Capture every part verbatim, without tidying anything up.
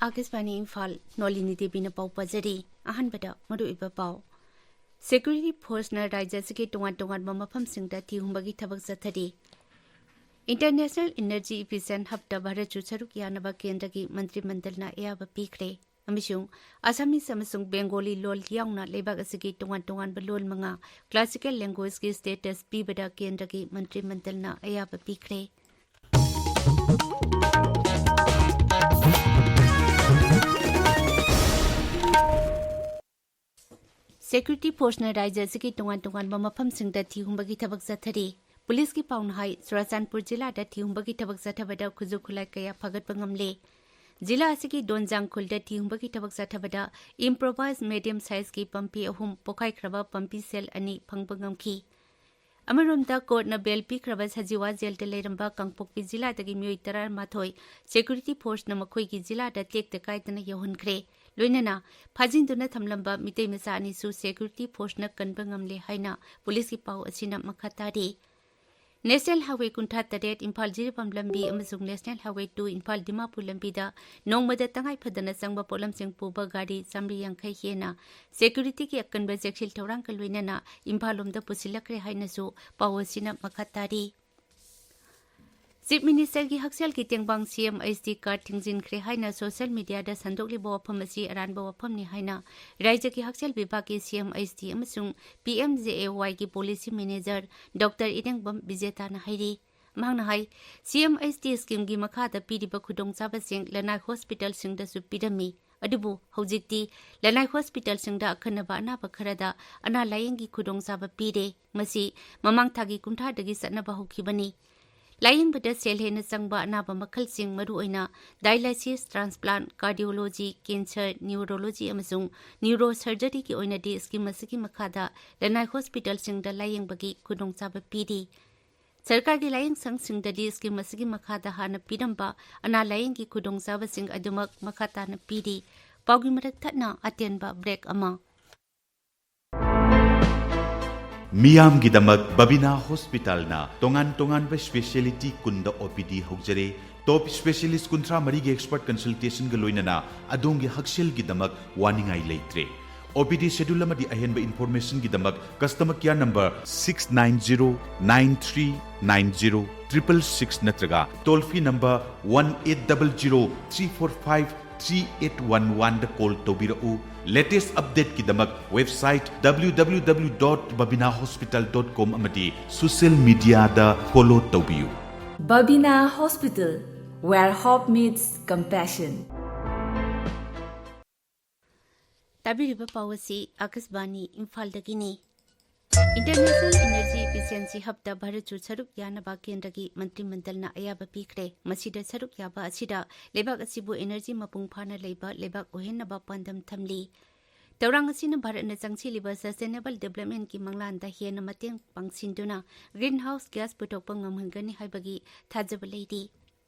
ꯑꯥꯀꯥꯁꯕꯥꯅꯤ ꯏꯝꯐꯥꯜ, ꯅꯣꯂꯤꯅꯤ ꯗꯦꯕꯤꯅ ꯄꯥꯎ ꯄꯥꯖꯔꯤ꯫ ꯑꯍꯥꯟꯕꯗ ꯃꯔꯨꯑꯣꯏꯕ ꯄꯥꯎ꯫ ꯁꯦꯀ꯭ꯌꯨꯔꯤꯇꯤ ꯐꯣꯔꯁꯅ ꯔꯥꯖ꯭ꯌ ꯑꯁꯤꯒꯤ ꯇꯣꯉꯥꯟ ꯇꯣꯉꯥꯟꯕ ꯃꯐꯝꯁꯤꯡꯗ ꯊꯤꯍꯨꯝꯕꯒꯤ ꯊꯕꯛ ꯆꯠꯊꯔꯤ꯫ ꯏꯟꯇꯔꯅꯦꯁꯅꯦꯜ ꯏꯅꯔꯖꯤ ꯏꯐꯤꯁꯟ ꯍꯕꯇ ꯚꯥꯔꯠꯁꯨ ꯁꯔꯨꯛ ꯌꯥꯅꯕ ꯀꯦꯟꯗ꯭ꯔꯒꯤ ꯃꯟꯇ꯭ꯔꯤ ꯃꯟꯗꯜꯅ ꯑꯌꯥꯕ ꯄꯤꯈ꯭ꯔꯦ꯫ ꯑꯃꯁꯨꯡ ꯑꯁꯥꯃꯤꯁ ꯑꯃꯁꯨꯡ ꯕꯦꯡꯒꯣꯂꯤ ꯂꯣꯜ ꯌꯥꯎꯅ ꯂꯩꯕꯥꯛ ꯑꯁꯤꯒꯤ ꯇꯣꯉꯥꯟ ꯇꯣꯉꯥꯟꯕ ꯂꯣꯜ ꯃꯉꯥ ꯀ꯭ꯂꯥꯁꯤꯀꯦꯜ ꯂꯦꯡꯒ꯭ꯋꯦꯖꯀꯤ ꯁ꯭ꯇꯦꯇꯁ ꯄꯤꯕꯗ ꯀꯦꯟꯗ꯭ꯔꯒꯤ ꯃꯟꯇ꯭ꯔꯤ ꯃꯟꯗꯜꯅ ꯑꯌꯥꯕ ꯄꯤꯈ꯭ꯔꯦ꯫ ꯁꯦꯀ꯭ꯌꯨꯔꯤꯇꯤ ꯐꯣꯔꯁꯅ ꯔꯥꯖ꯭ꯌ ꯑꯁꯤꯒꯤ ꯇꯣꯉꯥꯟ ꯇꯣꯉꯥꯟꯕ ꯃꯐꯝꯁꯤꯡꯗ ꯊꯤꯍꯨꯝꯕꯒꯤ ꯊꯕꯛ ꯆꯠꯊꯔꯤ꯫ ꯄꯨꯂꯤꯁꯀꯤ ꯄꯥꯎꯅ ꯍꯥꯏ, ꯆꯨꯔꯥꯆꯥꯟꯄꯨꯔ ꯖꯤꯂꯥꯗ ꯊꯤꯍꯨꯝꯕꯒꯤ ꯊꯕꯛ ꯆꯠꯊꯕꯗ ꯈꯨꯠꯁꯨ ꯈꯨꯠꯂꯥꯏ ꯀꯌꯥ ꯐꯒꯠꯄ ꯉꯝꯂꯦ꯫ ꯖꯤꯂꯥ ꯑꯁꯤꯒꯤ ꯗꯣꯟꯖꯥꯡ ꯈꯨꯜꯗ ꯊꯤꯍꯨꯝꯕꯒꯤ ꯊꯕꯛ ꯆꯠꯊꯕꯗ ꯏꯝꯄ꯭ꯔꯣꯚꯥꯏꯖ ꯃꯦꯗꯤꯌꯝ ꯁꯥꯏꯖꯀꯤ ꯄꯝꯄꯤ ꯑꯍꯨꯝ ꯄꯣꯈꯥꯏꯈ꯭ꯔꯕ ꯄꯝꯄꯤ ꯁꯦꯜ ꯑꯅꯤ ꯐꯪꯕ ꯉꯝꯈꯤ꯫ ꯑꯃꯔꯣꯝꯗ, ꯀꯣꯔꯠꯅ ꯕꯦꯜ ꯄꯤꯈ꯭ꯔꯕ ꯁꯖꯤꯋꯥ ꯖꯦꯜꯗ ꯂꯩꯔꯝꯕ ꯀꯥꯡꯄꯣꯛꯄꯤ ꯖꯤꯂꯥꯗꯒꯤ ꯃꯤꯑꯣꯏ ꯇꯔꯥꯃꯥꯊꯣꯏ ꯁꯦꯀ꯭ꯌꯨꯔꯤꯇꯤ ꯐꯣꯔꯁꯅ ꯃꯈꯣꯏꯒꯤ ꯖꯤꯂꯥꯗ ꯇꯦꯛꯇ ꯀꯥꯏꯗꯅ ꯌꯧꯍꯟꯈ꯭ꯔꯦ꯫ ꯂꯣꯏꯅꯅ ꯐꯥꯖꯤꯟꯗꯨꯅ ꯊꯝꯂꯝꯕ ꯃꯤꯇꯩ ꯃꯆꯥ ꯑꯅꯤꯁꯨ ꯁꯦꯀ꯭ꯌꯨꯔꯤꯇꯤ ꯐꯣꯔꯁꯅ ꯀꯟꯕ ꯉꯝꯂꯦ ꯍꯥꯏꯅ ꯄꯨꯂꯤꯁꯀꯤ ꯄꯥꯎ ꯑꯁꯤꯅ ꯃꯈꯥ ꯇꯥꯔꯤ꯫ ꯅꯦꯁꯅꯦꯜ ꯍꯥꯏꯋꯦ ꯀꯨꯟꯊ꯭ꯔꯥ ꯇꯔꯦꯠ ꯏꯝꯐꯥꯜ ꯖꯤꯔꯤꯕꯥꯝ ꯂꯝꯕꯤ ꯑꯃꯁꯨꯡ national highway two Imphal Dimapur ꯂꯝꯕꯤꯗ ꯅꯣꯡꯃꯗ ꯇꯉꯥꯏ ꯐꯗꯅ ꯆꯪꯕ ꯄꯣꯠꯂꯝꯁꯤꯡ ꯄꯨꯕ ꯒꯥꯔꯤ ꯆꯥꯃꯔꯤ ꯌꯥꯡꯈꯩ ꯍꯦꯟꯅ ꯁꯦꯀ꯭ꯌꯨꯔꯤꯇꯤꯒꯤ ꯑꯀꯟꯕ ꯆꯦꯛꯁꯤꯜ ꯊꯧꯔꯥꯡꯒ ꯂꯣꯏꯅꯅ ꯏꯝꯐꯥꯜ ꯂꯣꯝꯗ ꯄꯨꯁꯤꯜꯂꯛꯈ꯭ꯔꯦ ꯍꯥꯏꯅꯁꯨ ꯄꯥꯎ ꯑꯁꯤꯅ ꯃꯈꯥ ꯇꯥꯔꯤ꯫ ꯆꯤꯐ ꯃꯤꯅꯤꯁꯇꯔꯒꯤ ꯍꯛꯁꯦꯜꯒꯤ ꯇꯦꯡꯕꯥꯡ ꯁꯤ ꯑꯦꯝ ꯑꯩꯆ ꯗꯤ ꯀꯥꯔꯗ ꯊꯤꯡꯖꯤꯟꯈ꯭ꯔꯦ ꯍꯥꯏꯅ ꯁꯣꯁꯤꯌꯦꯜ ꯃꯤꯗꯤꯌꯥꯗ ꯁꯟꯗꯣꯛꯂꯤꯕ ꯋꯥꯐꯝ ꯑꯁꯤ ꯑꯔꯥꯟꯕ ꯋꯥꯐꯝꯅꯤ ꯍꯥꯏꯅ ꯔꯥꯖ꯭ꯌꯒꯤ ꯍꯛꯁꯦꯜ ꯕꯤꯚꯥꯒꯀꯤ ꯁꯤ ꯑꯦꯝ ꯑꯩꯆ ꯗꯤ ꯑꯃꯁꯨꯡ ꯄꯤ ꯑꯦꯝ ꯖꯦ ꯑꯦ ꯋꯥꯏꯒꯤ ꯄꯣꯂꯤꯁꯤ ꯃꯦꯅꯦꯖꯔ ꯗꯣꯛꯇꯔ ꯏꯔꯦꯡꯕꯝ ꯕꯤꯖꯦꯇꯥꯅ ꯍꯥꯏꯔꯤ꯫ ꯃꯍꯥꯛꯅ ꯍꯥꯏ, ꯁꯤ ꯑꯦꯝ ꯑꯩꯆ ꯗꯤ ꯁ꯭ꯀꯤꯝꯒꯤ ꯃꯈꯥꯗ ꯄꯤꯔꯤꯕ ꯈꯨꯗꯣꯡꯆꯥꯕꯁꯤꯡ ꯂꯅꯥꯏ ꯍꯣꯁꯄꯤꯇꯥꯜꯁꯤꯡꯗꯁꯨ ꯄꯤꯔꯝꯃꯤ꯫ ꯑꯗꯨꯕꯨ ꯍꯧꯖꯤꯛꯇꯤ ꯂꯅꯥꯏ ꯍꯣꯁꯄꯤꯇꯥꯜꯁꯤꯡꯗ ꯑꯈꯟꯅꯕ ꯑꯅꯥꯕ ꯈꯔꯗ ꯑꯅꯥ ꯂꯥꯌꯦꯡꯒꯤ ꯈꯨꯗꯣꯡꯆꯥꯕ ꯄꯤꯔꯦ꯫ ꯃꯁꯤ ꯃꯃꯥꯡ ꯊꯥꯒꯤ ꯀꯨꯟꯊ꯭ꯔꯥꯗꯒꯤ ꯆꯠꯅꯕ ꯍꯧꯈꯤꯕꯅꯤ꯫ ꯂꯥꯌꯦꯡꯕꯗ ꯁꯦꯜ ꯍꯦꯟꯅ ꯆꯪꯕ ꯑꯅꯥꯕ ꯃꯈꯜꯁꯤꯡ, ꯃꯔꯨꯑꯣꯏꯅ dialysis, transplant, cardiology, cancer, neurology ꯑꯃꯁꯨꯡ neurosurgeryꯒꯤ ꯑꯣꯏꯅꯗꯤ ꯁ꯭ꯀꯤꯝ ꯑꯁꯤꯒꯤ ꯃꯈꯥꯗ ꯂꯅꯥꯏ ꯍꯣꯁꯄꯤꯇꯥꯜꯁꯤꯡꯗ ꯂꯥꯌꯦꯡꯕꯒꯤ ꯈꯨꯗꯣꯡꯆꯥꯕ ꯄꯤꯔꯤ꯫ ꯁꯔꯀꯥꯔꯒꯤ ꯂꯥꯌꯦꯡꯁꯪꯁꯤꯡꯗꯗꯤ ꯁ꯭ꯀꯤꯝ ꯑꯁꯤꯒꯤ ꯃꯈꯥꯗ ꯍꯥꯟꯅ ꯄꯤꯔꯝꯕ ꯑꯅꯥ ꯂꯥꯌꯦꯡꯒꯤ ꯈꯨꯗꯣꯡꯆꯥꯕꯁꯤꯡ ꯑꯗꯨꯃꯛ ꯃꯈꯥ ꯇꯥꯅ ꯄꯤꯔꯤ꯫ ꯄꯥꯎꯒꯤ ꯃꯔꯛ ꯊꯠꯅ ꯑꯇꯦꯟꯕ ꯕ꯭ꯔꯦꯛ ꯑꯃ꯫ ꯃꯤꯌꯥꯝꯒꯤꯗꯃꯛ ꯕꯕꯤꯅꯥ ꯍꯣꯁꯄꯤꯇꯥꯜꯅ ꯇꯣꯉꯥꯟ ꯇꯣꯉꯥꯟꯕ ꯁ꯭ꯄꯦꯁꯤꯌꯦꯂꯤꯇꯤ ꯀꯨꯟꯗ ꯑꯣ ꯄꯤ ꯗꯤ ꯍꯧꯖꯔꯦ꯫ Top specialist ꯀꯨꯟꯊ꯭ꯔꯥ ꯃꯔꯤꯒꯤ expert consultationꯒ ꯂꯣꯏꯅꯅ ꯑꯗꯣꯝꯒꯤ ꯍꯛꯁꯦꯜꯒꯤꯗꯃꯛ ꯋꯥꯅꯤꯡꯉꯥꯏ ꯂꯩꯇ꯭ꯔꯦ꯫ OPD schedule ꯑꯃꯗꯤ ꯑꯍꯦꯟꯕ informationꯒꯤꯗꯃꯛ customer care number six nine zero nine three nine zero triple six ꯅꯠꯇ꯭ꯔꯒ toll free number one eight double zero three four five three eight one oneꯗ call ꯇꯧꯕꯤꯔꯛꯎ꯫ Latest updateꯀꯤꯗꯃꯛ website www.babinahospital.com ꯑꯃꯗꯤ social mediaꯗ follow ꯇꯧꯕꯤꯌꯨ꯫ Babina Hospital, where hope meets compassion. ꯇꯥꯕꯤꯔꯤꯕ ꯄꯥꯎ ꯑꯁꯤ ꯑꯥꯀꯥꯁꯕꯥꯅꯤ ꯏꯝꯐꯥꯜꯗꯒꯤꯅꯤ꯫ International Energy Efficiency Hubꯇ ꯚꯥꯔꯠꯁꯨ ꯁꯔꯨꯛ ꯌꯥꯅꯕ ꯀꯦꯟꯗ꯭ꯔꯒꯤ ꯃꯟꯇ꯭ꯔꯤ ꯃꯟꯗꯜꯅ ꯑꯌꯥꯕ ꯄꯤꯈ꯭ꯔꯦ꯫ ꯃꯁꯤꯗ ꯁꯔꯨꯛ ꯌꯥꯕ ꯑꯁꯤꯗ ꯂꯩꯕꯥꯛ ꯑꯁꯤꯕꯨ energy ꯃꯄꯨꯡ ꯐꯥꯅ ꯂꯩꯕ ꯂꯩꯕꯥꯛ ꯑꯣꯏꯍꯟꯅꯕ ꯄꯥꯟꯗꯝ ꯊꯝꯂꯤ꯫ ꯊꯧꯔꯥꯡ ꯑꯁꯤꯅ ꯚꯥꯔꯠꯅ ꯆꯪꯁꯤꯜꯂꯤꯕ sustainable developmentꯀꯤ ꯃꯪꯂꯥꯟꯗ ꯍꯦꯟꯅ ꯃꯇꯦꯡ ꯄꯥꯡꯁꯤꯟꯗꯨꯅ greenhouse gas ꯄꯨꯊꯣꯛꯄ ꯉꯝꯍꯟꯒꯅꯤ ꯍꯥꯏꯕꯒꯤ ꯊꯥꯖꯕ ꯂꯩꯔꯤ꯫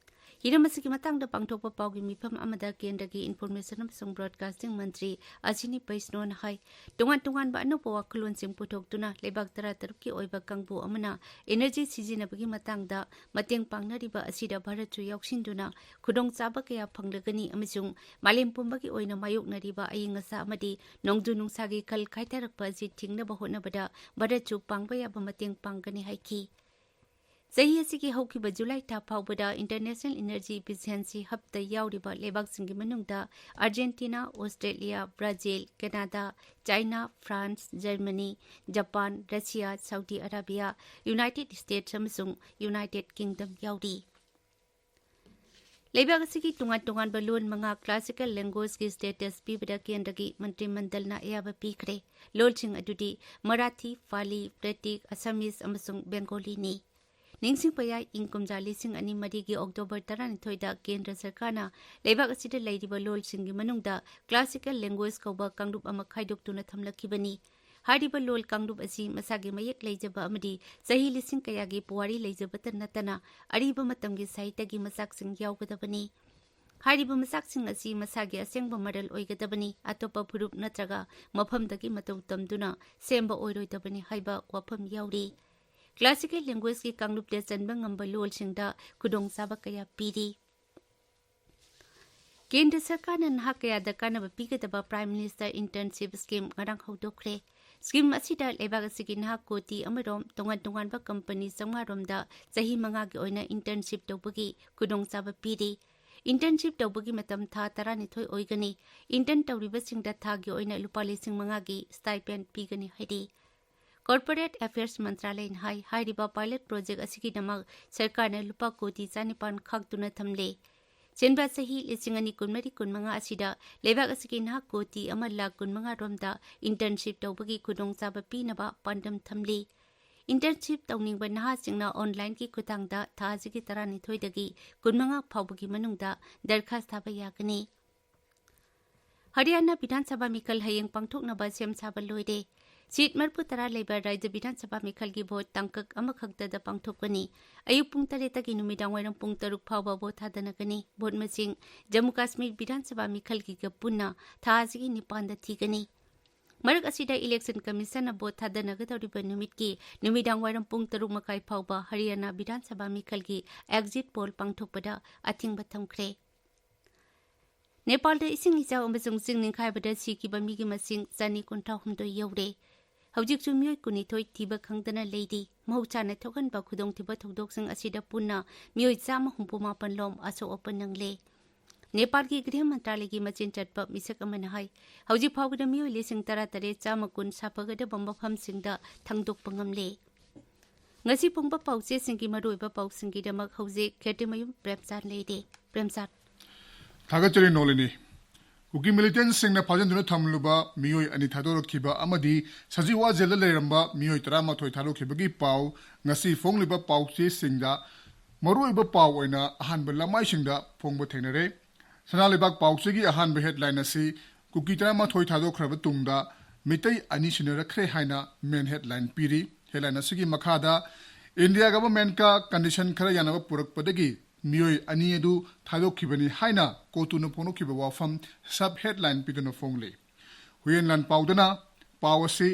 ꯍꯤꯔꯝ ꯑꯁꯤꯒꯤ ꯃꯇꯥꯡꯗ ꯄꯥꯡꯊꯣꯛꯄ ꯄꯥꯎꯒꯤ ꯃꯤꯐꯝ ꯑꯃꯗ ꯀꯦꯟꯗ꯭ꯔꯒꯤ Information ꯑꯃꯁꯨꯡ Broadcasting ꯃꯟꯇ꯭ꯔꯤ ꯑꯁ꯭ꯋꯤꯅꯤ ꯕꯩꯁꯅꯣꯅ ꯍꯥꯏ, ꯇꯣꯉꯥꯟ ꯇꯣꯉꯥꯟꯕ ꯑꯅꯧꯕ ꯋꯥꯈꯜꯂꯣꯟꯁꯤꯡ ꯄꯨꯊꯣꯛꯇꯨꯅ ꯂꯩꯕꯥꯛ ꯇꯔꯥꯇꯔꯨꯛꯀꯤ ꯑꯣꯏꯕ ꯀꯥꯡꯕꯨ ꯑꯃꯅ energy ꯁꯤꯖꯤꯟꯅꯕꯒꯤ ꯃꯇꯥꯡꯗ ꯃꯇꯦꯡ ꯄꯥꯡꯅꯔꯤꯕ ꯑꯁꯤꯗ ꯚꯥꯔꯠꯁꯨ ꯌꯥꯎꯁꯤꯟꯗꯨꯅ ꯈꯨꯗꯣꯡꯆꯥꯕ ꯀꯌꯥ ꯐꯪꯂꯒꯅꯤ ꯑꯃꯁꯨꯡ ꯃꯥꯂꯦꯝ ꯄꯨꯝꯕꯒꯤ ꯑꯣꯏꯅ ꯃꯥꯌꯣꯛꯅꯔꯤꯕ ꯑꯏꯪ ꯑꯁꯥ ꯑꯃꯗꯤ ꯅꯣꯡꯖꯨ ꯅꯨꯡꯁꯥꯒꯤ ꯈꯜ ꯀꯥꯏꯊꯔꯛꯄ ꯑꯁꯤ ꯊꯤꯡꯅꯕ ꯍꯣꯠꯅꯕꯗ ꯚꯥꯔꯠꯁꯨ ꯄꯥꯡꯕ ꯌꯥꯕ ꯃꯇꯦꯡ ꯄꯥꯡꯒꯅꯤ ꯍꯥꯏꯈꯤ꯫ ꯆꯍꯤ ꯑꯁꯤꯒꯤ ꯍꯧꯈꯤꯕ ꯖꯨꯂꯥꯏ ꯊꯥ ꯐꯥꯎꯕꯗ International Energy Efficiency Hubꯇ ꯌꯥꯎꯔꯤꯕ ꯂꯩꯕꯥꯛꯁꯤꯡꯒꯤ ꯃꯅꯨꯡꯗ Argentina, Australia, Brazil, Canada, China, France, Germany, Japan, Russia, Saudi Arabia, United States ꯑꯃꯁꯨꯡ United Kingdom ꯌꯥꯎꯔꯤ꯫ ꯂꯩꯕꯥꯛ ꯑꯁꯤꯒꯤ ꯇꯣꯉꯥꯟ ꯇꯣꯉꯥꯟꯕ ꯂꯣꯟ ꯃꯉꯥ classical languageꯀꯤ status ꯄꯤꯕꯗ ꯀꯦꯟꯗ꯭ꯔꯒꯤ ꯃꯟꯇ꯭ꯔꯤ ꯃꯟꯗꯜꯅ ꯑꯌꯥꯕ ꯄꯤꯈ꯭ꯔꯦ꯫ ꯂꯣꯜꯁꯤꯡ ꯑꯗꯨꯗꯤ ꯃꯔꯥꯊꯤ, ꯄꯥꯂꯤ, ꯕ꯭ꯔꯦꯇꯤꯛ, ꯑꯁꯥꯃꯤꯁ ꯑꯃꯁꯨꯡ ꯕꯦꯡꯒꯣꯂꯤꯅꯤ꯫ ꯅꯤꯡꯁꯤꯡꯕ ꯌꯥꯏ, ꯏꯪ ꯀꯨꯝꯖꯥ ꯂꯤꯁꯤꯡ ꯑꯅꯤ ꯃꯔꯤꯒꯤ ꯑꯣꯛꯇꯣꯕꯔ ꯇꯔꯥꯅꯤꯊꯣꯏꯗ ꯀꯦꯟꯗ꯭ꯔ ꯁꯔꯀꯥꯔꯅ ꯂꯩꯕꯥꯛ ꯑꯁꯤꯗ ꯂꯩꯔꯤꯕ ꯂꯣꯜꯁꯤꯡꯒꯤ ꯃꯅꯨꯡꯗ classical language ꯀꯧꯕ ꯀꯥꯡꯂꯨꯞ ꯑꯃ ꯈꯥꯏꯗꯣꯛꯇꯨꯅ ꯊꯝꯂꯛꯈꯤꯕꯅꯤ꯫ ꯍꯥꯏꯔꯤꯕ ꯂꯣꯜ ꯀꯥꯡꯂꯨꯞ ꯑꯁꯤ ꯃꯁꯥꯒꯤ ꯃꯌꯦꯛ ꯂꯩꯖꯕ ꯑꯃꯗꯤ ꯆꯍꯤ ꯂꯤꯁꯤꯡ ꯀꯌꯥꯒꯤ ꯄꯨꯋꯥꯔꯤ ꯂꯩꯖꯕꯇ ꯅꯠꯇꯅ ꯑꯔꯤꯕ ꯃꯇꯝꯒꯤ ꯁꯥꯍꯤꯇ꯭ꯌꯒꯤ ꯃꯆꯥꯛꯁꯤꯡ ꯌꯥꯎꯒꯗꯕꯅꯤ꯫ ꯍꯥꯏꯔꯤꯕ ꯃꯆꯥꯛꯁꯤꯡ ꯑꯁꯤ ꯃꯁꯥꯒꯤ ꯑꯁꯦꯡꯕ ꯃꯔꯜ ꯑꯣꯏꯒꯗꯕꯅꯤ, ꯑꯇꯣꯞꯄ ꯐꯨꯔꯨꯞ ꯅꯠꯇ꯭ꯔꯒ ꯃꯐꯝꯗꯒꯤ ꯃꯇꯧ ꯇꯝꯗꯨꯅ ꯁꯦꯝꯕ ꯑꯣꯏꯔꯣꯏꯗꯕꯅꯤ ꯍꯥꯏꯕ ꯋꯥꯐꯝ ꯌꯥꯎꯔꯤ꯫ Classical languageꯀꯤ ꯀꯥꯡꯂꯨꯞꯇ ꯆꯟꯕ ꯉꯝꯕ ꯂꯣꯜꯁꯤꯡꯗ ꯈꯨꯗꯣꯡꯆꯥꯕ ꯀꯌꯥ ꯄꯤꯔꯤ꯫ ꯀꯦꯟꯗ꯭ꯔ ꯁꯔꯀꯥꯔꯅ ꯅꯍꯥ ꯀꯌꯥꯗ ꯀꯥꯟꯅꯕ ꯄꯤꯒꯗꯕ Prime Minister Internship Scheme ꯉꯔꯥꯡ ꯍꯧꯗꯣꯛꯈ꯭ꯔꯦ꯫ Scheme ꯑꯁꯤꯗ ꯂꯩꯕꯥꯛ ꯑꯁꯤꯒꯤ ꯅꯍꯥ ꯀꯣꯇꯤ ꯑꯃꯔꯣꯝ ꯇꯣꯉꯥꯟ ꯇꯣꯉꯥꯟꯕ ꯀꯝꯄꯅꯤ ꯆꯥꯝꯃꯉꯥ ꯔꯣꯝꯗ ꯆꯍꯤ ꯃꯉꯥꯒꯤ ꯑꯣꯏꯅ internship ꯇꯧꯕꯒꯤ ꯈꯨꯗꯣꯡꯆꯥꯕ ꯄꯤꯔꯤ꯫ Internship ꯇꯧꯕꯒꯤ ꯃꯇꯝ ꯊꯥ ꯇꯔꯥꯅꯤꯊꯣꯏ ꯑꯣꯏꯒꯅꯤ꯫ Intern ꯇꯧꯔꯤꯕꯁꯤꯡꯗ ꯊꯥꯒꯤ ꯑꯣꯏꯅ ꯂꯨꯄꯥ ꯂꯤꯁꯤꯡ ꯃꯉꯥꯒꯤ stipend ꯄꯤꯒꯅꯤ ꯍꯥꯏꯔꯤ꯫ Corporate Affairs ꯃꯟꯇ꯭ꯔꯥꯂꯌꯅ ꯍꯥꯏ, ꯍꯥꯏꯔꯤꯕ pilot project ꯑꯁꯤꯒꯤꯗꯃꯛ ꯁꯔꯀꯥꯔꯅ ꯂꯨꯄꯥ ꯀꯣꯇꯤ ꯆꯥꯅꯤꯄꯥꯟ ꯈꯥꯛꯇꯨꯅ ꯊꯝꯂꯦ꯫ ꯆꯦꯟꯕ ꯆꯍꯤ ꯂꯤꯁꯤꯡ ꯑꯅꯤ ꯀꯨꯟꯃꯔꯤ ꯀꯨꯟꯃꯉꯥ ꯑꯁꯤꯗ ꯂꯩꯕꯥꯛ ꯑꯁꯤꯒꯤ ꯅꯍꯥ ꯀꯣꯇꯤ ꯑꯃ ꯂꯥꯈ ꯀꯨꯟꯃꯉꯥ ꯔꯣꯝꯗ internship ꯇꯧꯕꯒꯤ ꯈꯨꯗꯣꯡꯆꯥꯕ ꯄꯤꯅꯕ ꯄꯥꯟꯗꯝ ꯊꯝꯂꯤ꯫ Internship ꯇꯧꯅꯤꯡꯕ ꯅꯍꯥꯁꯤꯡꯅ onlineꯒꯤ ꯈꯨꯠꯊꯥꯡꯗ ꯊꯥ ꯑꯁꯤꯒꯤ ꯇꯔꯥꯅꯤꯊꯣꯏꯗꯒꯤ ꯀꯨꯟꯃꯉꯥ ꯐꯥꯎꯕꯒꯤ ꯃꯅꯨꯡꯗ ꯗꯔꯈꯥꯁ ꯊꯥꯕ ꯌꯥꯒꯅꯤ꯫ ꯍꯔꯤꯌꯥꯅꯥ ꯕꯤꯙꯥꯟ ꯁꯚꯥ ꯃꯤꯈꯜ ꯍꯌꯦꯡ ꯄꯥꯡꯊꯣꯛꯅꯕ ꯁꯦꯝ ꯁꯥꯕ ꯂꯣꯏꯔꯦ꯫ Seat ꯃꯔꯤꯐꯨ ꯇꯔꯥ ꯂꯩꯕ ꯔꯥꯖ꯭ꯌ ꯕꯤꯙꯥꯟ ꯁꯚꯥ ꯃꯤꯈꯜꯒꯤ vote ꯇꯥꯡꯀꯛ ꯑꯃꯈꯛꯇꯗ ꯄꯥꯡꯊꯣꯛꯀꯅꯤ꯫ ꯑꯌꯨꯛ ꯄꯨꯡ ꯇꯔꯦꯠꯇꯒꯤ ꯅꯨꯃꯤꯗꯥꯡ ꯋꯥꯏꯔꯝ ꯄꯨꯡ ꯇꯔꯨꯛ ꯐꯥꯎꯕ vote ꯊꯥꯗꯅꯒꯅꯤ꯫ Vote ꯃꯁꯤꯡ ꯖꯝꯃꯨ ꯀꯥꯁꯃꯤꯔ ꯕꯤꯙꯥꯟ ꯁꯚꯥ ꯃꯤꯈꯜꯒꯤꯒ ꯄꯨꯟꯅ ꯊꯥ ꯑꯁꯤꯒꯤ ꯅꯤꯄꯥꯟꯗ ꯊꯤꯒꯅꯤ꯫ ꯃꯔꯛ ꯑꯁꯤꯗ Election Commissionꯅ vote ꯊꯥꯗꯅꯒꯗꯧꯔꯤꯕ ꯅꯨꯃꯤꯠꯀꯤ ꯅꯨꯃꯤꯗꯥꯡ ꯋꯥꯏꯔꯝ ꯄꯨꯡ ꯇꯔꯨꯛ ꯃꯈꯥꯏ ꯐꯥꯎꯕ ꯍꯔꯤꯌꯥꯅꯥ ꯕꯤꯙꯥꯟ ꯁꯚꯥ ꯃꯤꯈꯜꯒꯤ exit poll ꯄꯥꯡꯊꯣꯛꯄꯗ ꯑꯊꯤꯡꯕ ꯊꯝꯈ꯭ꯔꯦ꯫ ꯅꯦꯄꯥꯜꯗ ꯏꯁꯤꯡ ꯏꯆꯥꯎ ꯑꯃꯁꯨꯡ ꯆꯤꯡ ꯅꯤꯡꯈꯥꯏꯕꯗ ꯁꯤꯈꯤꯕ ꯃꯤꯒꯤ ꯃꯁꯤꯡ ꯆꯅꯤ ꯀꯨꯟꯊ꯭ꯔꯥ ꯍꯨꯝꯗꯣꯏ ꯌꯧꯔꯦ꯫ ꯍꯧꯖꯤꯛꯁꯨ ꯃꯤꯑꯣꯏ ꯀꯨꯟꯅꯤꯊꯣꯏ ꯊꯤꯕ ꯈꯪꯗꯅ ꯂꯩꯔꯤ꯫ ꯃꯍꯧꯁꯥꯅ ꯊꯣꯛꯍꯟꯕ ꯈꯨꯗꯣꯡꯊꯤꯕ ꯊꯧꯗꯣꯛꯁꯤꯡ ꯑꯁꯤꯗ ꯄꯨꯟꯅ ꯃꯤꯑꯣꯏ ꯆꯥꯝꯃ ꯍꯨꯝꯐꯨ ꯃꯥꯄꯟ ꯂꯣꯝ ꯑꯁꯣꯛ ꯑꯄꯟ ꯅꯪꯂꯦ꯫ ꯅꯦꯄꯥꯜꯒꯤ ꯒ꯭ꯔꯤꯍ ꯃꯟꯇ꯭ꯔꯥꯂꯌꯒꯤ ꯃꯆꯤꯟ ꯆꯠꯄ ꯃꯤꯁꯛ ꯑꯃꯅ ꯍꯥꯏ, ꯍꯧꯖꯤꯛ ꯐꯥꯎꯕꯗ ꯃꯤꯑꯣꯏ ꯂꯤꯁꯤꯡ ꯇꯔꯥ ꯇꯔꯦꯠ ꯆꯥꯝꯃ ꯀꯨꯟ ꯁꯥꯐꯒꯗꯕ ꯃꯐꯝꯁꯤꯡꯗ ꯊꯥꯡꯗꯣꯛꯄ ꯉꯝꯂꯦ꯫ ꯉꯁꯤ ꯐꯣꯡꯕ ꯄꯥꯎꯆꯦꯁꯤꯡꯒꯤ ꯃꯔꯨꯑꯣꯏꯕ ꯄꯥꯎꯁꯤꯡꯒꯤꯗꯃꯛ ꯍꯧꯖꯤꯛ ꯈꯦꯇ꯭ꯔꯤꯃꯌꯨꯝ ꯄ꯭ꯔꯦꯝꯆꯥꯟ ꯂꯩꯔꯦ꯫ ꯄ꯭ꯔꯦꯝꯆꯥꯟ꯫ ꯊꯥꯒꯠꯆꯔꯤ ꯅꯣꯂꯤꯅꯤ꯫ ꯀꯨꯀꯤ militantꯁꯤꯡꯅ ꯐꯥꯖꯤꯟꯗꯨꯅ ꯊꯝꯂꯨꯕ ꯃꯤꯑꯣꯏ ꯑꯅꯤ ꯊꯥꯗꯣꯔꯛꯈꯤꯕ ꯑꯃꯗꯤ ꯁꯖꯤꯋꯥ ꯖꯦꯜꯗ ꯂꯩꯔꯝꯕ ꯃꯤꯑꯣꯏ ꯇꯔꯥꯃꯥꯊꯣꯏ ꯊꯥꯗꯣꯛꯈꯤꯕꯒꯤ ꯄꯥꯎ ꯉꯁꯤ ꯐꯣꯡꯂꯤꯕ ꯄꯥꯎꯆꯦꯁꯤꯡꯗ ꯃꯔꯨꯑꯣꯏꯕ ꯄꯥꯎ ꯑꯣꯏꯅ ꯑꯍꯥꯟꯕ ꯂꯃꯥꯏꯁꯤꯡꯗ ꯐꯣꯡꯕ ꯊꯦꯡꯅꯔꯦ꯫ ꯁꯅꯥ ꯂꯩꯕꯥꯛ ꯄꯥꯎꯆꯦꯒꯤ ꯑꯍꯥꯟꯕ headline ꯑꯁꯤ ꯀꯨꯀꯤ ꯇꯔꯥꯃꯥꯊꯣꯏ ꯊꯥꯗꯣꯛꯈ꯭ꯔꯕ ꯇꯨꯡꯗ ꯃꯤꯇꯩ ꯑꯅꯤ ꯁꯤꯟꯅꯔꯛꯈ꯭ꯔꯦ ꯍꯥꯏꯅ main headline ꯄꯤꯔꯤ꯫ Headline ꯑꯁꯤꯒꯤ ꯃꯈꯥꯗ India governmentꯀ condition ꯈꯔ ꯌꯥꯅꯕ ꯄꯨꯔꯛꯄꯗꯒꯤ ꯃꯤꯑꯣꯏ ꯑꯅꯤ ꯑꯗꯨ ꯊꯥꯗꯣꯛꯈꯤꯕꯅꯤ ꯍꯥꯏꯅ ꯀꯣꯇꯨꯅ ꯐꯣꯡꯗꯣꯛꯈꯤꯕ ꯋꯥꯐꯝ sub headline ꯄꯤꯗꯨꯅ ꯐꯣꯡꯂꯤ꯫ ꯍꯨꯌꯦꯟ ꯂꯥꯟꯄꯥꯎꯗꯅ ꯄꯥꯎ ꯑꯁꯤ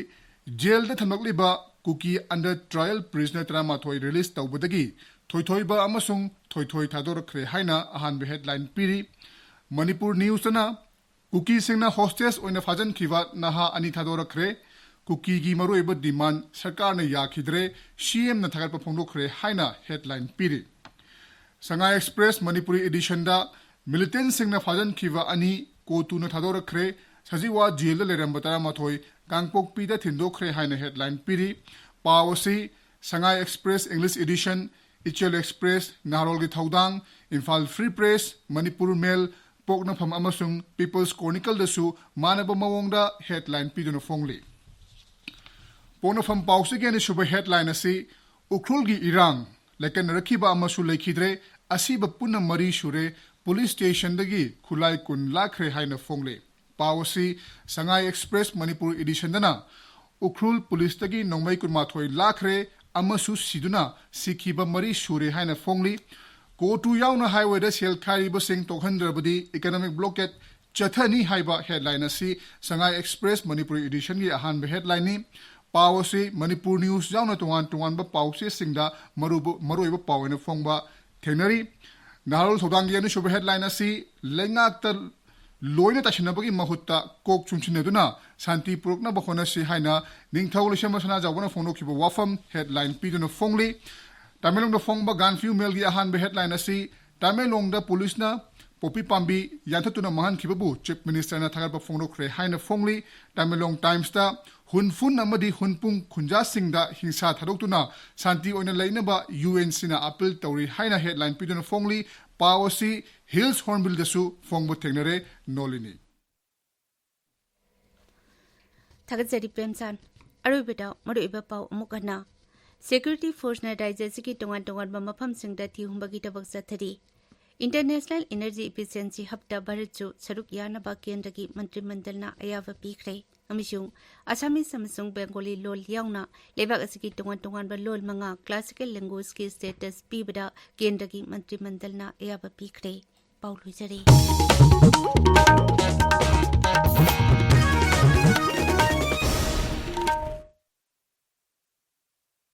ꯖꯦꯜꯗ ꯊꯝꯂꯛꯂꯤꯕ ꯀꯨꯀꯤ under trial prisoner ꯇꯔꯥꯃꯥꯊꯣꯏ release ꯇꯧꯕꯗꯒꯤ ꯊꯣꯏꯊꯣꯏꯕ ꯑꯃꯁꯨꯡ ꯊꯣꯏꯊꯣꯏ ꯊꯥꯗꯣꯔꯛꯈ꯭ꯔꯦ ꯍꯥꯏꯅ ꯑꯍꯥꯟꯕ headline ꯄꯤꯔꯤ꯫ ꯃꯅꯤꯄꯨꯔ Newsꯇꯅ ꯀꯨꯀꯤꯁꯤꯡꯅ hostage ꯑꯣꯏꯅ ꯐꯥꯖꯤꯟꯈꯤꯕ ꯅꯍꯥ ꯑꯅꯤ ꯊꯥꯗꯣꯔꯛꯈ꯭ꯔꯦ꯫ ꯀꯨꯀꯤꯒꯤ ꯃꯔꯨꯑꯣꯏꯕ demand ꯁꯔꯀꯥꯔꯅ ꯌꯥꯈꯤꯗ꯭ꯔꯦ, CMꯅ ꯊꯥꯒꯠꯄ ꯐꯣꯡꯗꯣꯛꯈ꯭ꯔꯦ ꯍꯥꯏꯅ headline ꯄꯤꯔꯤ꯫ ꯁꯉꯥꯏ Express ꯃꯅꯤꯄꯨꯔꯤ editionꯗ militantꯁꯤꯡꯅ ꯐꯥꯖꯤꯟꯈꯤꯕ ꯑꯅꯤ ꯀꯣꯇꯨꯅ ꯊꯥꯗꯣꯔꯛꯈ꯭ꯔꯦ꯫ ꯁꯖꯤꯋꯥ jailꯗ ꯂꯩꯔꯝꯕ ꯇꯔꯥꯃꯥꯊꯣꯏ ꯀꯥꯡꯄꯣꯛꯄꯤꯗ ꯊꯤꯟꯗꯣꯛꯈ꯭ꯔꯦ ꯍꯥꯏꯅ headline ꯄꯤꯔꯤ꯫ ꯄꯥꯎ ꯑꯁꯤ ꯁꯉꯥꯏ Express English edition, ꯏꯆꯦꯜ Express, ꯅꯍꯥꯔꯣꯜꯒꯤ ꯊꯧꯗꯥꯡ, Imphal Free Press, Manipur Mail, ꯄꯣꯛꯅꯐꯝ ꯑꯃꯁꯨꯡ People's Chronicleꯗꯁꯨ ꯃꯥꯟꯅꯕ ꯃꯑꯣꯡꯗ headline ꯄꯤꯗꯨꯅ ꯐꯣꯡꯂꯤ꯫ ꯄꯣꯛꯅꯐꯝ ꯄꯥꯎꯆꯦꯒꯤ ꯑꯅꯤꯁꯨꯕ headline ꯑꯁꯤ ꯎꯈ꯭ꯔꯨꯜꯒꯤ ꯏꯔꯥꯡ, ꯂꯩꯀꯟꯅꯔꯛꯈꯤꯕ ꯑꯃꯁꯨ ꯂꯩꯈꯤꯗ꯭ꯔꯦ, ꯑꯁꯤꯕ ꯄꯨꯟꯅ ꯃꯔꯤ ꯁꯨꯔꯦ, police stationꯗꯒꯤ ꯈꯨꯠꯂꯥꯏ ꯀꯨꯟ ꯂꯥꯛꯈ꯭ꯔꯦ ꯍꯥꯏꯅ ꯐꯣꯡꯂꯤ꯫ ꯄꯥꯎ ꯑꯁꯤ ꯁꯉꯥꯏ Express ꯃꯅꯤꯄꯨꯔ editionꯗꯅ ꯎꯈ꯭ꯔꯨꯜ policeꯇꯒꯤ ꯅꯣꯡꯃꯩ ꯀꯨꯟꯃꯥꯊꯣꯏ ꯂꯥꯛꯈ꯭ꯔꯦ ꯑꯃꯁꯨ ꯁꯤꯗꯨꯅ ꯁꯤꯈꯤꯕ ꯃꯔꯤ ꯁꯨꯔꯦ ꯍꯥꯏꯅ ꯐꯣꯡꯂꯤ꯫ ꯀꯣꯇꯨ ꯌꯥꯎꯅ highwayꯗ ꯁꯦꯜ ꯈꯥꯏꯔꯤꯕꯁꯤꯡ ꯇꯣꯛꯍꯟꯗ꯭ꯔꯕꯗꯤ economic blockade ꯆꯠꯊꯅꯤ ꯍꯥꯏꯕ headline ꯑꯁꯤ ꯁꯉꯥꯏ Express ꯃꯅꯤꯄꯨꯔꯤ editionꯒꯤ ꯑꯍꯥꯟꯕ headlineꯅꯤ꯫ ꯄꯥꯎ ꯑꯁꯤ ꯃꯅꯤꯄꯨꯔ News ꯌꯥꯎꯅ ꯇꯣꯉꯥꯟ ꯇꯣꯉꯥꯟꯕ ꯄꯥꯎꯆꯦꯁꯤꯡꯗ ꯃꯔꯨ-, ꯃꯔꯨꯑꯣꯏꯕ ꯄꯥꯎ ꯑꯣꯏꯅ ꯐꯣꯡꯕ ꯊꯦꯡꯅꯔꯤ꯫ ꯅꯍꯥꯔꯣꯜ ꯊꯧꯗꯥꯡꯒꯤ ꯑꯅꯤꯁꯨꯕ headline ꯑꯁꯤ ꯂꯩꯉꯥꯛꯇ ꯂꯣꯏꯅ ꯇꯥꯁꯤꯟꯅꯕꯒꯤ ꯃꯍꯨꯠꯇ ꯀꯣꯛ ꯆꯨꯝꯁꯤꯟꯅꯗꯨꯅ ꯁꯥꯟꯇꯤ ꯄꯨꯔꯛꯅꯕ ꯍꯣꯠꯅꯁꯤ ꯍꯥꯏꯅ ꯅꯤꯡꯊꯧ ꯂꯩꯁꯦꯝꯕ ꯁꯅꯥꯖꯥꯎꯕꯅ ꯐꯣꯡꯗꯣꯛꯈꯤꯕ ꯋꯥꯐꯝ headline ꯄꯤꯗꯨꯅ ꯐꯣꯡꯂꯤ꯫ ꯇꯃꯦꯡꯂꯣꯡꯗ ꯐꯣꯡꯕ Gaanphiu Mailꯒꯤ ꯑꯍꯥꯟꯕ headline ꯑꯁꯤ ꯇꯃꯦꯡꯂꯣꯡꯗ policeꯅ ꯄꯣꯄꯤ ꯄꯥꯝꯕꯤ ꯌꯥꯟꯊꯠꯇꯨꯅ ꯃꯥꯡꯍꯟꯈꯤꯕꯕꯨ Chief Ministerꯅ ꯊꯥꯒꯠꯄ ꯐꯣꯡꯗꯣꯛꯈ꯭ꯔꯦ ꯍꯥꯏꯅ ꯐꯣꯡꯂꯤ꯫ ꯇꯃꯦꯡꯂꯣꯡ Timesꯇ ꯍꯨꯟꯐꯨꯟ ꯑꯃꯗꯤ ꯍꯨꯟꯄꯨꯡ ꯈꯨꯟꯖꯥꯁꯤꯡꯗ ꯍꯤꯡꯁꯥ ꯊꯥꯗꯣꯛꯇꯨꯅ ꯁꯥꯟꯇꯤ ꯑꯣꯏꯅ ꯂꯩꯅꯕ UNCꯅ appeal ꯇꯧꯔꯤ ꯍꯥꯏꯅ headline ꯄꯤꯗꯨꯅ ꯐꯣꯡꯂꯤ꯫ ꯄꯥꯎ ꯑꯁꯤ Hills Hornbillꯗꯁꯨ ꯐꯣꯡꯕ ꯊꯦꯡꯅꯔꯦ꯫ ꯅꯣꯂꯤꯅꯤ꯫ ꯊꯥꯒꯠꯆꯔꯤ ꯄ꯭ꯔꯦꯝꯆꯥꯟ꯫ ꯑꯔꯣꯏꯕꯗ ꯃꯔꯨꯑꯣꯏꯕ ꯄꯥꯎ ꯑꯃꯨꯛ ꯍꯟꯅ꯫ Security Forceꯅ ꯔꯥꯖ꯭ꯌ ꯑꯁꯤꯒꯤ ꯇꯣꯉꯥꯟ ꯇꯣꯉꯥꯟꯕ ꯃꯐꯝꯁꯤꯡꯗ ꯊꯤꯍꯨꯝꯕꯒꯤ ꯊꯕꯛ ꯆꯠꯊꯔꯤ꯫ International Energy Efficiency Hubꯇ ꯚꯥꯔꯠꯁꯨ ꯁꯔꯨꯛ ꯌꯥꯅꯕ ꯀꯦꯟꯗ꯭ꯔꯒꯤ ꯃꯟꯇ꯭ꯔꯤ ꯃꯟꯗꯜꯅ ꯑꯌꯥꯕ ꯄꯤꯈ꯭ꯔꯦ꯫ ꯑꯃꯁꯨꯡ Assamese ꯑꯃꯁꯨꯡ Bengali ꯂꯣꯜ ꯌꯥꯎꯅ ꯂꯩꯕꯥꯛ ꯑꯁꯤꯒꯤ ꯇꯣꯉꯥꯟ ꯇꯣꯉꯥꯟꯕ ꯂꯣꯜ ꯃꯉꯥ classical languageꯀꯤ status ꯄꯤꯕꯗ ꯀꯦꯟꯗ꯭ꯔꯒꯤ ꯃꯟꯇ꯭ꯔꯤ ꯃꯟꯗꯜꯅ ꯑꯌꯥꯕ ꯄꯤꯈ꯭ꯔꯦ꯫ ꯄꯥꯎ ꯂꯣꯏꯖꯔꯦ꯫